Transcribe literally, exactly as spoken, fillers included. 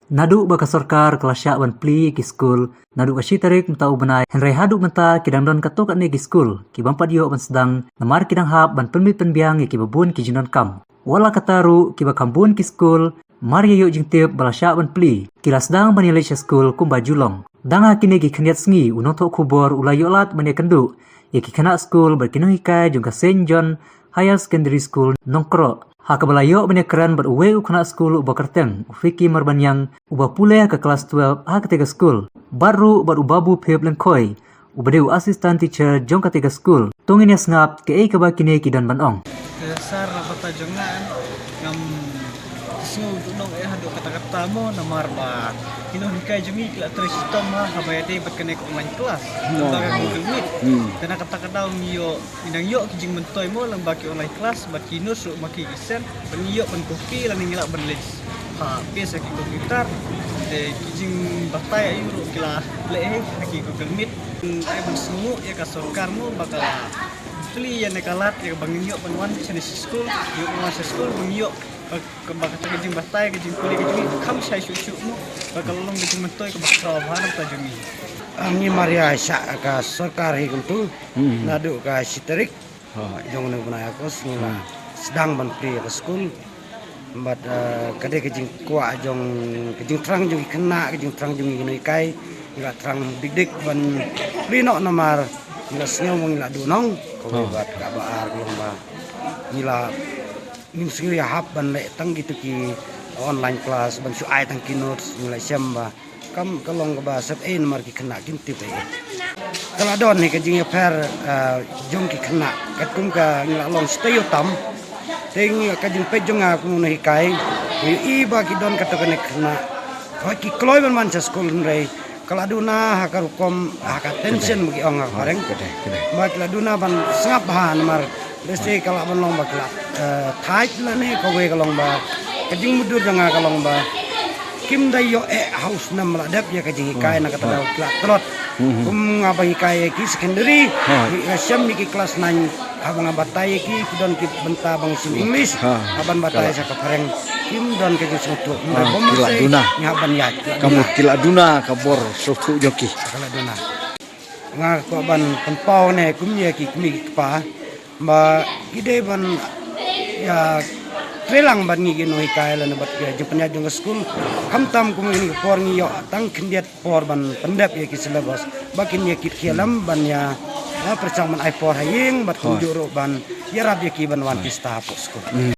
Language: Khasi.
Naduh ba ka sorkar ka la shah ban plie ïa ki skul naduh ka shi tarik mynta u bnai, hynrei haduh mynta ki dang don katto katne ki skul ki bym pat ïoh ban sdang namar ki dang hap ban pynmih pynbiang ïa kiba bun ki jingdonkam. Wat la katta ruh, kiba kham bun ki skul, mar ïa ïoh jingtip ba la shah ban plie, ki la sdang ban ïaleit sha skul kumba ju long. Dang ha kine ki khyndiat sngi, u nongthoh khubor u la ïoh lad ban ïakynduh ïa ki khynnah skul bad ki nonghikai jong ka Saint John Higher Secondary School, Nongkroh, ha kaba la ïoh ban ïakren bad uwei u khynnah skul uba kyrteng u Fiki Marbaniang, uba pule ha ka klas twelve ha katei ka skul, bad ruh bad u Babu Phep Lyngkhoi, uba dei u assistant teacher jong katei ka skul. To ngin ïa sngap kaei kaba kine ki don ban ong. Te sir, na bynta jong nga, ngam sngew duh noh eh haduh katta katta mo, namar ba ki nonghikai jong ngi ki la trei shitom ha, haba ïadei bad kane ka online class. Mo, lyngba ka mo. Google Meet. Hmm. Te na kata ka daw ngi ïoh, ngi nang ïoh ki jingmyntoi mo lyngba ki online class, bad ki notes ruh ma ki ki send, bad ngi ïoh ban copy lane ngi lah ban leh paste ha ki computer. Te ki jingbatai aïu ruh ki la leh ha ki Google Meet. Ai ban sngewthuh ïa ka sorkar mo ba ka la plie ïa kane ka lad ïa kaba ngin ïoh ban wan shane sha skul, ïoh ban wan sha skul, ban ïoh ba, ba kata ka jingbatai, ka jingpule ka jong ngi kham shai shuh shuh mo, ba ka la long ka jingmyntoi kaba khraw bha na ka bynta jong ngi. Ah, ngi mar ïa shah ka sorkar hi kumtu, hmm, naduh ka shi tarik. Ha. Jong une u bnai August ngi la, hmm, sdang ban plie ïa ka skul. Bad, eh, ka dei ka jingkwah jong, ka jingthrang jong ki khynnah, ka jingthrang jong ki nonghikai. Ngi la thrang dik dik ban plie noh namar ngi la sngew ba ngi la duh noh. Kawei, ha, bad kaba ar ka long ba ngi la, ngim sngew ïahap ban leh tang kito ki online class, ban shu ai tang ki notes, ngi la shem ba kam ka long kaba sep ei namar ki khynnah kim tip ei. Ka la don hi ka jingïapher, ah, jong ki khynnah. Katkum ka ngi la long shi taïew tam. Te ngi, ka jingpeit jong nga kum u nonghikai, ngi ïohi ba ki don katto katne khynnah, hooid ki kloi ban wan sha skul hynrei ka la duna ha ka rukom, ha ka tension ba ki ong ha ka phareng. Ka dei, ka dei. Ba ki la duna ban sngap bha namar lehse ka lah ban long ba ki la, eh, thait lane kawei ka long ba ka jingmutdur jong nga ka long ba kim da ïoh eh ha u snem ba la dep ïa ka jinghikai, hmm, na kata ka daw ki la tlot. Hmm. Kum nga ba hikai ïa ki secondary, ha, ngi, nga shem ïa ki klas nine, haba nga batai ïa ki, ki don ki bynta ba ngi shim English, ha, haba nga batai sha ka phareng kim don ka jingsngewthuh. Ha, bym ki la sei duna. Ngi hap ban ïaid, ki la duna. Ka mut ki la duna ka bor sngewthuh jong ki. Ki la duna. Nga kwah ban pynpaw ne kum ïa ki kmie ki kpa ba ki dei ban ïa trei lang bad ngi ki nonghikai lane bad ki jingpynïaid jong ka skul. Khamtam kum kine ki por ngi ïoh tang khyndiat por ban pyndep ïa ki syllabus ba kin ïa kit khia lem ban ïa, ïa pyrshang ban ai por ha ïing bad kumjuh ruh ban ïarap ïa ki ban wan tista hapoh skul. Hmm.